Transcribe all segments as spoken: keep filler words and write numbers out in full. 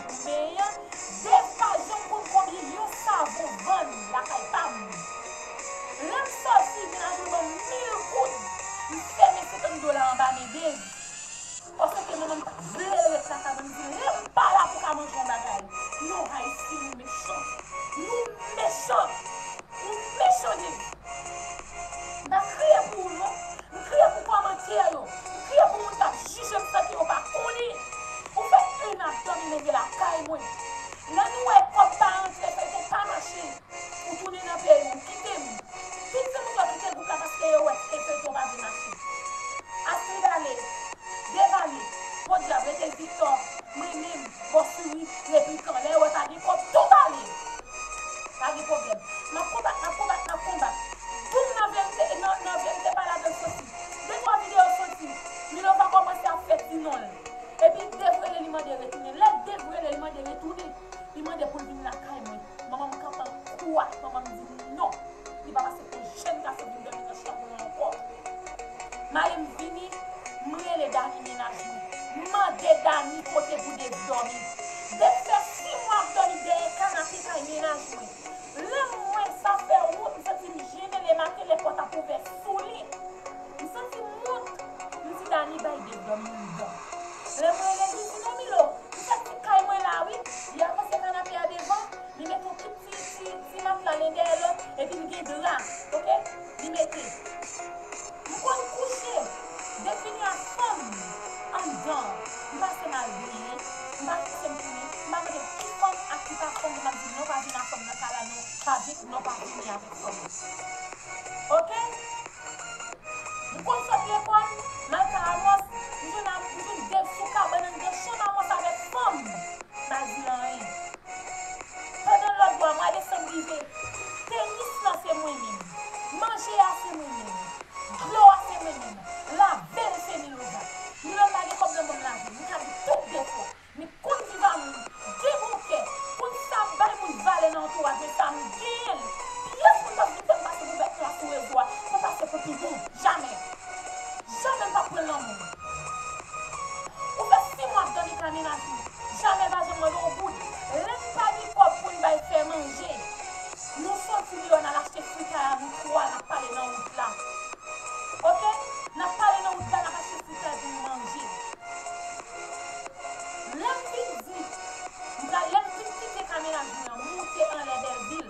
Benyen, Dave pa janm konn konbyen yon savon vann lakay pa m. Lè m sòti, menaj mwen ban m mil goud, m fè men senkant dola anba men Dave. Paske manman m ta vle l ret lakay mwen, m di, lè m pa la pou ka manje yon bagay. Non, Ayisyen, nou mechan. Nou mechan. Nou mechan, Dave. M pa kriye pou ou, non. M kriye pou kòmantè yo. M kriye pou moun k ap jije m san ke yo pa konnen. Ou fè en ap dòmi leve lakay mwen. Lè nou wè kòb pa rantre, fèyton pa mache. Ou tounen nan peyi w, ou kite m. Tout se moun yo kite gwoup la paske yo wè e feyton pa vin mache. Astrid ale, Dave ale, podyab, rete Victor, mwen menm, Bòsiri, Replikan. Lè yo wè pa gen kòb, tout ale. Pa gen pwoblèm. M ap konbat, m ap konbat, m ap konbat. Boum, nan verite, nan, nan verite pa ladan soti. De twa videyo soti. Milova kòmanse ap fè ti non l. Epi Dave rele li mande retounen. Lè Dave rele li mande retounen, li mande pou l vin lakay mwen. Manman m kanpe an kou a, manman m di non. Li pa pase pou jèn gason vin dòmi nan chanm mwen ankò. M ale m vini, m rele Dani menaj mwen. M mande Dani kote pou Dave dòmi. Dave fè sis mwa ap dòmi dèyè kanape kay menaj mwen. Lè m wè sa fè wont, m santi m jennen, lematen lè pòt ap ouvè sou li. M santi m wont, m di Dani bay Dave dòmi anndan. Lè m rele li, li di non Milo, m fè ti kay mwen la wi. Li avanse kanape a devan, li mete yon tout ti, ti, ti matla len dèyè lòt, epi li gen dra, oke? Li mete. M konn kouche, Dave vini ak fanm anndan. M pase m al benyen, m pase m tounen, m pa mande ki fanm ak ki pa fanm, m ap di non pa vin ak fanm nan kay la non, pa vin, non pa vini avèk fanm. Oke? M konn sot lekòl, m al kay Amòs, m jwenn Am-, m jwenn Dave sou kabann anndan chanm Amòs avèk fanm. M pa di l anyen. Pandan lòt bò a, mwa desanm rive, tenis lan se mwen menm. Manje a se mwen menm. Dlo a se mwen menm. Lave l se Milova. Milova pa gen kòb nan ban m lave. M ka di tout defo. Men konn viv a moun. Gen bon kè. Konn sa bay moun valè nan antouraj mwen, sa m genyen l. Pyès moun p ap vin fè m pase pou bèt nwa sou rezo a. Pou pase pou pidon. Jamè. Jamè m p ap pran l nan men w. Ou fè sis mwa ap dòmi kay menaj mwen. Jamè l pa janm mande yon goud. Lè n pa gen kòb pou n bay fè manje, nou soti deyò n al achte fritay a nou twa, n ap pale nan wout la. Oke? N ap pale nan wout la, n ap achte fritay pou nou manje. Lè m vin di, m pral, lè m vin kite kay menaj mwen an, moute anlè Bèlvil.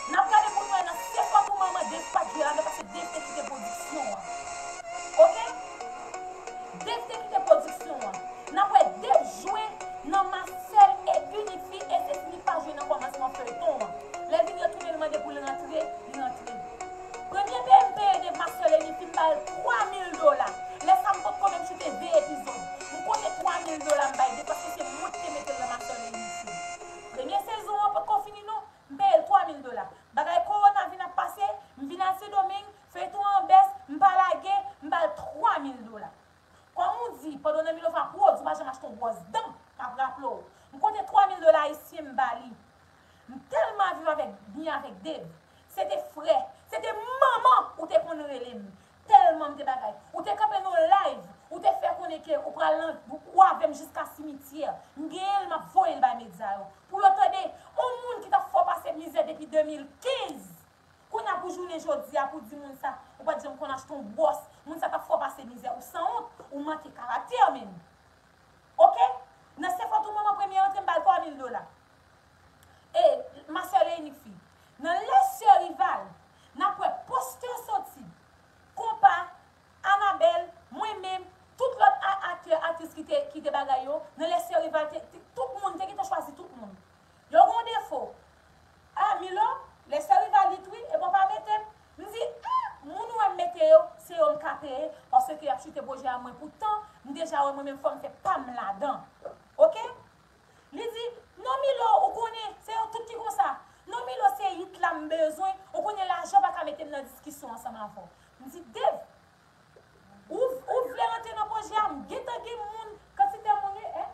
N ap gade pou n wè nan Se fòt ou manman Dave pa t jwe ladan paske Dave te kite pwodiksyon an. Oke? Dave te kite pwodiksyon an. N ap wè Dave jwe nan Masèl e Unifi e se si li pa jwe nan kòmansman feyton an. Lè l vin retounen, l mande pou l rantre, li rantre. Premye peye m peye Dave Masèl e Unifi, m ba l twa mil dola. Lè sa a, m potko menm choute de epizòd. M konte twa mil dola m bay Dave paske se mwen ki te mete l nan Masèl e Unifi. Premye sezon an potko fini non, m peye l twa mil dola. Bagay kowona vin ap pase, m vin al Sendomeng, feyton an bès, m pa lage, m ba l twa mil dola. Kòm ou di, pandan w nan Milova pwodui, ou pa janm achte yon bwòs dan, m ap raple w. M konte twa mil dola ayisyen m ba li. M tèlman viv avèk, byen avèk Dave. Se te frè, se te manman ou te konn rele m. Tèlman m te bagay. Ou te kanpe nan yon live, ou te fè konnen ke ou pral nan, ou avè m jiska simityè. M genyen l, m ap voye l bay medya yo. Pou yo tande, yon moun ki t ap fè w pase mizè depi de mil kenz. Kounye a pou jounen jodi a, pou di moun sa, ou pa t janm konn achte yon bwòs, moun sa t ap fè w pase mizè, ou sanwont, ou manke karaktè menm. Oke? Nan Se fòt ou manman premye rantre, m ba l twa mil dola. E, Masèl e Unifi. Nan Les Rival, n ap wè postè soti. Konpa, Anabèl, mwen menm, tout lòt a-, aktè, aktris ki te, ki te bagay yo, nan Les Rival, te, te, tout moun, te gentan chwazi tout moun. Yo gen yon defo. A, Milo, Les Rival li tou wi, epi w pa mete m. M di, a, moun ou wè m mete yo, se yo m ka peye, paske y ap choute pwojè a mwen. Poutan, m deja wè mwen menm fò m fè pa m ladan. Oke? Li di, non Milo, ou konnen, se yo tout ki konsa. Non Milo, se hit la m bezwen, ou konnen lajan pa ka mete m nan diskisyon ansanm avè w. M di, Dave, ou, ou vle rantre nan pwojè a, m gentan gen moun, kantite moun wi, en?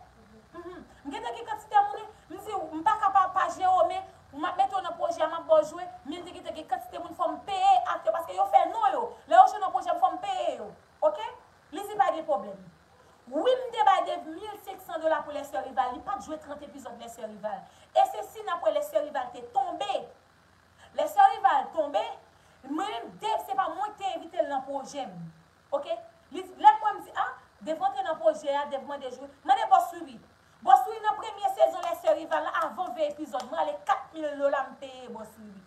Mhm. M gentan gen kantite moun wi, m di, m pa ka pa, pa jere w, men m ap mete w nan pwojè a, m ap ba w jwe, men m te gentan gen kantite moun fò m peye aktè, paske yo fè non yo. Lè yo jwe nan pwojè m, fò m peye yo. Oke? Li di pa gen pwoblèm. Wi, m te bay Dave mil senk san dola pou Les Rival, li pa t jwe pwojè m. Oke? Li, lè m wè m di, a, Dev rantre nan pwojè a, Dev mande jwe. Mande Bòs Wiwi. Bòs Wiwi nan premye sezon Lè Sè Rival la, avan ven epizòd, mwen ale kat mil dola m peye Bòs Wiwi.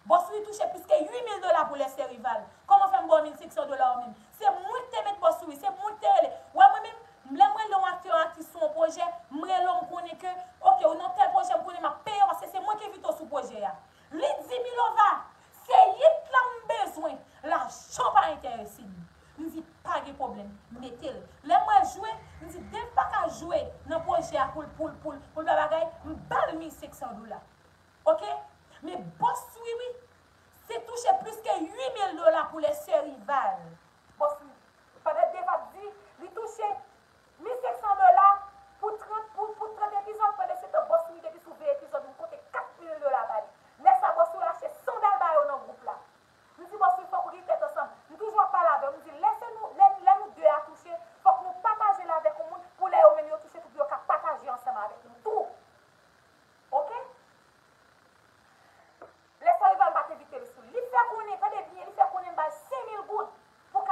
Bòs Wiwi touche plis ke uit mil dola pou Lè Sè Rival. Kòman fè m ba w mil senk san dola ou menm? Se mwen ki te met Bòs Wiwi, se mwen ki te rele. Wè mwen menm, lè m rele yon aktè, yon aktris sou yon pwojè, m rele w, m konnen ke, oke, ou nan tèl pwojè, m konnen m ap peye w paske se mwen ki envite w sou pwojè a. Li di Milova, se yit la m bezwen, lajan pa enterese m. M di pa gen pwoblèm, mete l. Lè m wè jwe, m di Dev pa ka jwe nan pwojè a pou l, pou l, pou l, pou l pa bagay, m ba l mil senk san dola. Oke? Men Bòs Wiwi, se touche plis ke uit mil dola pou Lè Sè Rival. Bòs Wiwi. Pandan Dev ap di, li touche mil senk san dola pou trant, pou, pou trant epizòd, pandan se tan Bòs Wiwi depi sou ven epizòd, m konte kat mil dola ba li. Lè sa, Bòs Wiwi achte sandal ba yo nan gwoup la. M di Bòs Wiwi, fòk ou gen tèt ansanm. M toujou ap pale avè w, m di, lè se nou, lè, lè nou de a touche, fòk nou pataje l avèk yon moun, pou lè yo menm yo touche tou, pou yo ka pataje ansanm avèk nou tou. Oke? Lè Sè Rival pa t envite l sou. Li fè konnen, tande byen, li fè konnen m ba l senk mil goud pou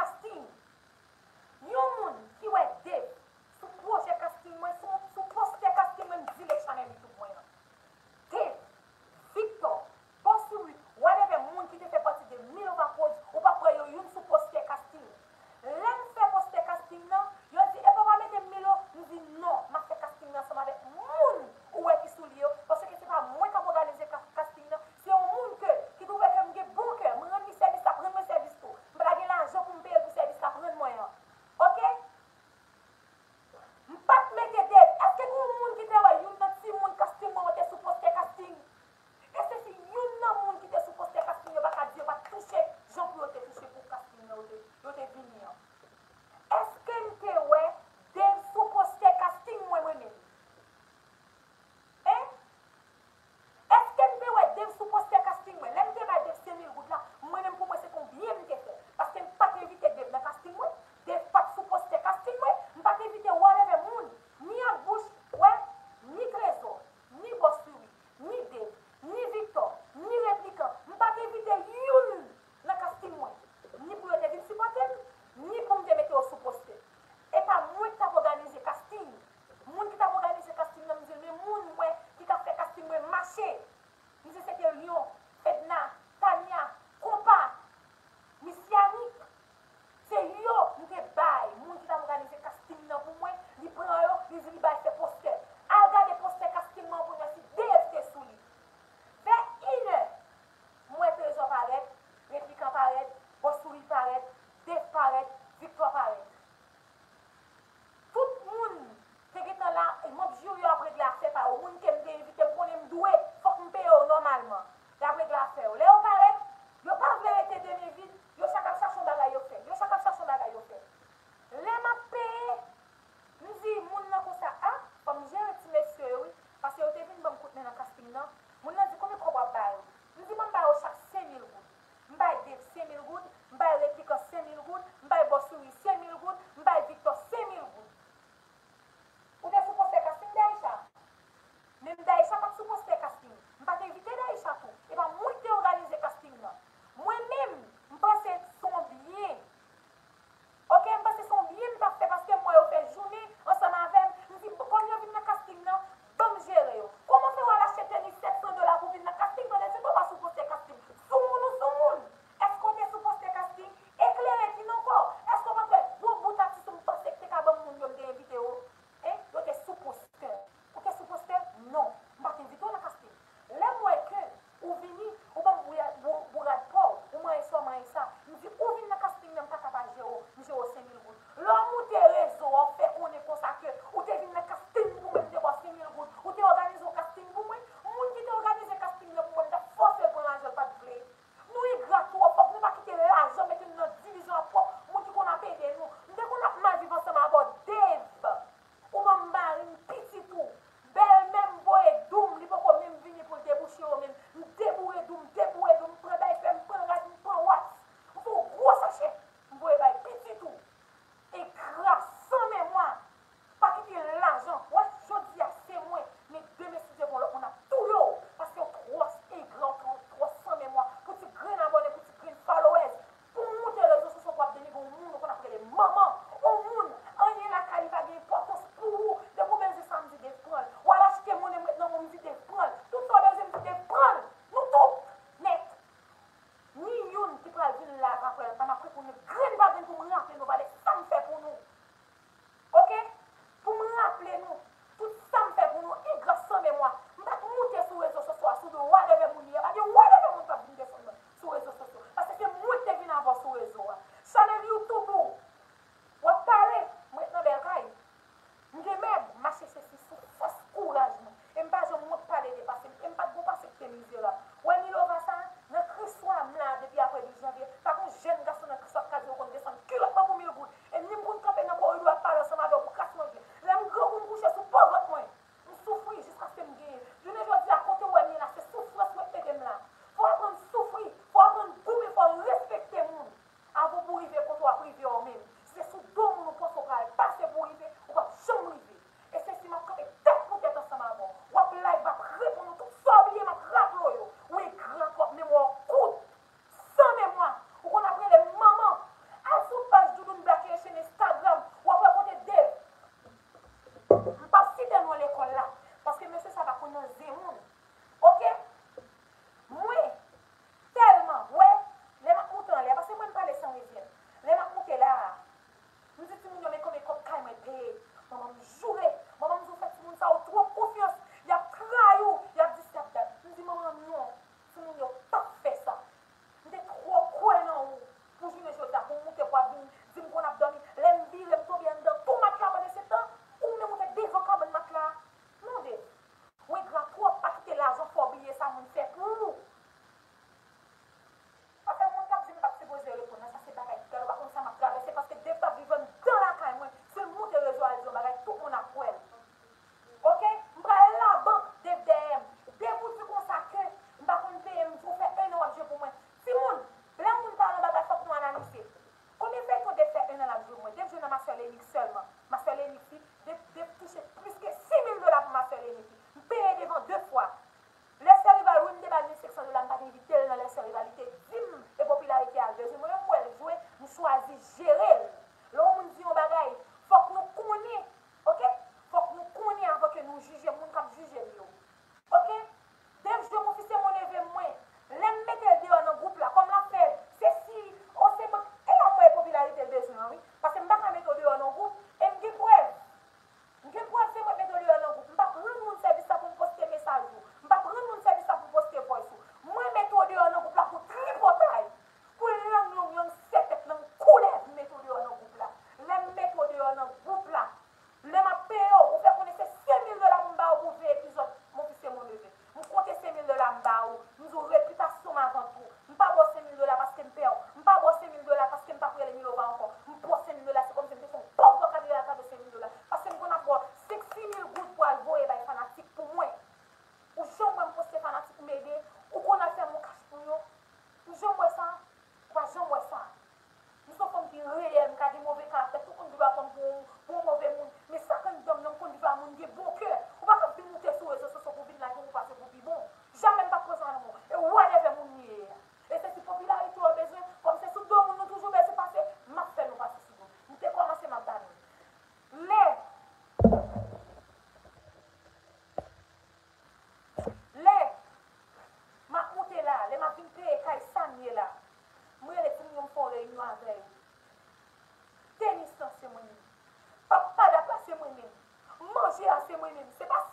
pa kwè nan sa, m ap reponn nou grenn pa grenn pou m raple nou, pale sa m fè pou nou. Oke? Pou m raple nou, tout sa m fè pou nou, engra san memwa. M pa t moute sou rezo sosyo a sou do whatever moun li ye, pa gen whatever moun k ap vin desann mwen sou rezo sosyo. Paske se mwen ki te vin avè w sou rezo a. Chanèl YouTube ou, w ap pale, m ret nan bèl kay. M gen mèb, m mache sesi sou fòs kouraj mwen. E m pa janm wont pale de pase m. E m pa t gon pase ki te mizerab. Wè Milova sa, nan Kris wa m la depi aprè douz janvye, pa gon jèn gason nan Kris wa k ka di yo konn desann kilòt mwen pou mil goud. E ni m konn kanpe nan koridò ap pale ansanm avè w pou kras manje. Lè m grangou m kouche sou po vant mwen. M soufri jiskaske m genyen. Jounen jodi a kote w wè m ye la, se soufrans mwen k mete m la. Fò w aprann soufri, fò w aprann goumen, fò w respekte moun. Avan pou w rive kote w ap rive a w menm. Si se sou do moun ou panse w pral pase pou w rive, ou p ap janm rive. E se si m ap kanpe tèt pou tèt ansanm avè w. W ap live, m ap reponn ou tout sa w bliye, m ap raple w yo. Ou engra twòp, memwa w kout. San memwa. Ou konn ap rele m manman. Al sou paj Doudoune Black Haitian Instagram, w ap wè kote Dave. M p ap site non lekòl la, paske mesye sa pa konn nan zen moun. Oke? Mwen, tèlman, wè, lè m ap moute anlè, paske mwen m pale san rezyèm. Lè m ap moute la a, m di timoun yo, men konbyen kòb kay mwen peye. Manman m joure. Manman m di, ou fè timoun sa yo twòp konfyans. Y ap trayi w, y ap di si y ap dat. M di, manman m, non, timoun yo p ap fè sa. M te twò kwè nan ou pou jounen jodi a, pou w moute, pou w ap vin di m konn ap dòmi. Lè m vire, m tonbe anndan tou matla pandan se tan, ou menm ou te devan kabann matla a. Non, Dave. Ou engra twòp, pa kite lajan fè w bliye sa moun fè pou ou. Afè moun k ap di m pa t sipoze reponn nan, sa se bagay pèl, ou pa konn sa m ap travèse, paske Dave t ap viv anndan lakay mwen, si l moute rezo a, l di yon bagay, tout moun ap kwè l. Oke? M pral labank, Dave dèyè m. Dave ou di konsa ke m pa konn peye, m di w fè en an w ap jwe pou mwen. Timoun, lè moun pale yon bagay, fòk nou analize. Konbyen feyton Dave fè en an l ap jwe pou mwen? Dave jwe nan Ma Sœur Lenny sèlman. Ma Sœur Lenny, si Dave, Dave touche plis ke sis mil dola pou Ma Sœur Lenny. M peye devan de fwa. Lè sè Rival, wi, m te ba l mil senk san dola, m pa t envite l nan lè sè Rival, li te di m e popilarite a l bezwen mwen, yo m wè l jwe, m chwazi jere l. Lè yon moun di yon bagay, fòk nou konnen, oke? Fòk nou konnen avan ke nou jije moun k ap jije l yo. Oke? Dave jwe mon fils et mon neveu mwen. Lè m mete l deyò nan gwoup la, kòm l ap fè sesi, o se bank, e la m wè e popilarite l bezwen an, wi. Paske m pa ka mete w deyò nan gwoup, e m gen prèv. M gen prèv se mwen k mete w deyò nan gwoup. M p ap rann moun sèvis la pou m poste mesaj ou. M p ap rann moun sèvis la pou m poste voice ou. Mwen mete w deyò nan gwoup la pou tripotay. Pou lang long, lang sèt tèt, lang koulèv, m mete w deyò nan gwoup la. Lè m mete w deyò nan gwoup la, lè m ap peye w, ou fè konnen se senk mil dola pou m ba w pou veye epizòd Mon Fils et Mon Neveu. M konte senk mil dola m ba ou. M di w repitasyon m avan tou. M pa ba w senk mil dola paske m pè w. M pa ba w senk mil dola paske m p ap rele Milova ankò. M ba w senk mil dola, se kòmsi m te fè yon pòv vokabulè a travè senk mil dola. Paske m konn ap ba w senk, sis mil goud pou al voye bay fanatik pou mwen. Ou janm wè m poste fanatik m ede, ou konn al fè m yon kach pou yo. Ou janm wè sa? Ou pa janm wè sa? M se yon fanm ki reyèl, m ka gen move karaktè, tout moun gen dwa pran m pou yon, pou yon move moun. Men sa k anndan m nan, m konn viv a moun, m gen bon kè. Ou pa ka vin moute sou rezo sosyo pou vin lage yon pase pou pi bon. Jamè m p ap pran sa nan men w. E whatever moun li ye a. E se ti popilarite w bezwen, kòm se sou do moun nou toujou bezwen pase, m ap fè nou pase sou do. M te kòmanse, m ap ba nou. Lè Lè m ap moute la, lè m ap vin peye kay sa m ye la, m rele timoun yo, m fè yon reyinyon avè yo. Tenis lan se mwen menm. Pap padap la se mwen menm. Manje a se mwen menm. Se pa